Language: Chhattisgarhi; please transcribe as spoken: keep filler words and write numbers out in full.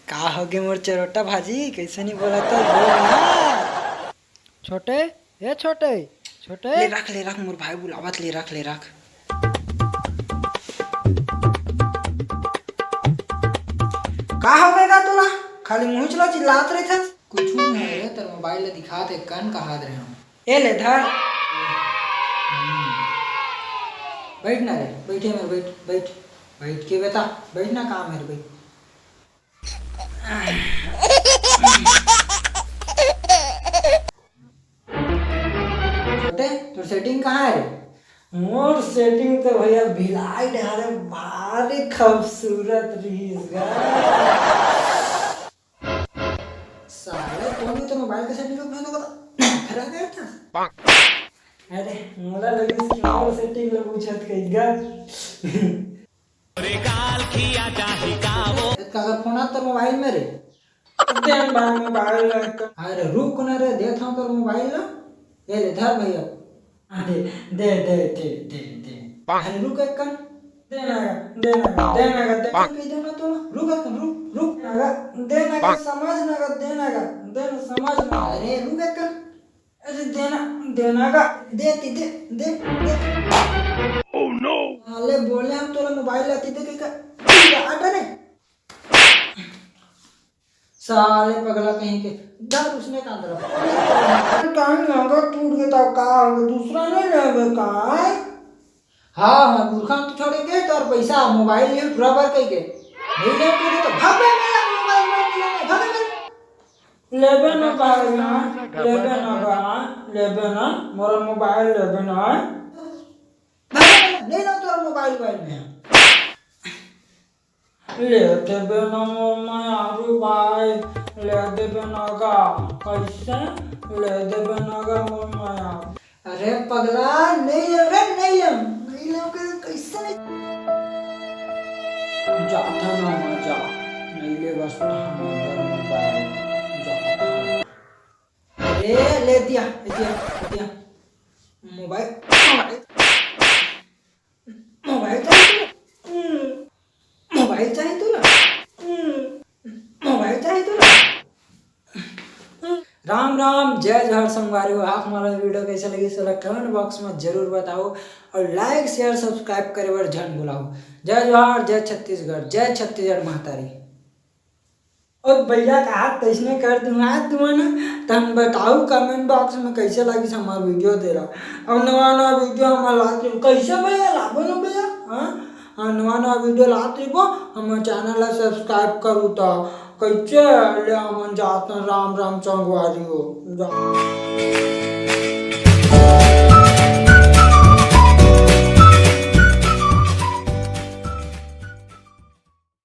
का होगे मोर चरोटा भाजी, कइसे नइ बोलत हस, बोल ना। छोटे, ए छोटे, छोटे। ले रख, ले रख, मोर भाई बुलावत, ले रख, ले रख। का होगे गा तोला? खाली मुँह चला चिल्लात रहिथस। कुछु नहीं रे, तोर मोबाइल ला दिखात हे, कन कहात रहे हम। ए ले धर। हम्म। बैठ ना रे, बैठे मेर बैठ, बैठ, बैठ के बता, बैठ ना, काम हे रे, बैठ। छोटे, तोर सेटिंग कहाँ हे रे? मोर सेटिंग तो भैया भिलाई डाले भारी खूबसूरत रहिस गा। साले, तोर मोबाइल के सेटिंग में तो खरा गया था। अरे, मोला लगिस कि मोर सेटिंग ला पूछत कहिस गा। अरे, काल खिया चाही का वो? का अगर फोन आत तोर मोबाइल में रे? दे न भाई मोबाइल ला। अरे, रुक ना रे, देत हँव तोर मोबाइल ला। ए ले, धर भैया। अरे, दे, दे, दे, दे, दे। अरे, रुक एक कन। दे ना गा, दे ना गा, दे ना गा, दे। कह दे ना तो, रुक एक कन, रुक, रुक ना गा, दे ना गा, समझ ना गा, दे ना गा, दे ना, समझ ना। अरे, रुक एक कन। अरे, दे ना, दे ना गा, दे ती, दे, दे, दे। Oh no! साले बोले हम तोला मोबाइल ला ती दे के का, हट रे। साले पगला कहीं के, धर उसने का अंदर। अरे टाइम लगा टूट गया तो का हो, दूसरा नहीं लेबे का? हाँ, हाँ, मूर्खा तो छोड़े के तोर पैसा, मोबाइल ले पूरा बार कही के। नहीं ले तू तो भाग बे मेरा मोबाइल, मोबाइल नहीं लेना, भाग बे। लेबे ना का, लेबे ना का, लेबे ना, मोर मोबाइल लेबे ना। भाग बे, नहीं ना तोर मोबाइल, मोबाइल में। ले देबे ना मोर मयारू भाई, ले देबे ना गा, कइसे ले देबे ना गा मोर मयारू? अरे पगला, नहीं ले रे, नहीं ले, नहीं ले के कइसे नहीं? जाता ना मजा, नहीं ले बस तो हम अंदर में जाए, जाता। अरे ले दिया, ले दिया, ले दिया। Mobile, mobile. मोबाइल चाहिए तोला? हम्म। मोबाइल चाहिए तोला? हम्म। मोबाइल चाहिए तोला? हम्म। राम राम, जय जोहार संगवारी हो। आप मन ला video कइसे लगिस, ओला comment box में जरूर बताओ और like, share, subscribe करे बर झन भुलाओ। जय जोहार, जय छत्तीसगढ़, जय छत्तीसगढ़ महतारी। ओ भैया, का तइसने कर दूं आज तुमन, तम बताओ comment box में कइसे लगिस हमर video तेला। अउ नवा नवा video हमर लात रहिबो। कइसे भैया लाबो न भैया? हाँ? हाँ, नवा नवा video लात रहिबो, हमर channel ला subscribe करू त। कइसे ले हमन जात हन, राम राम संगवारी हो। जा।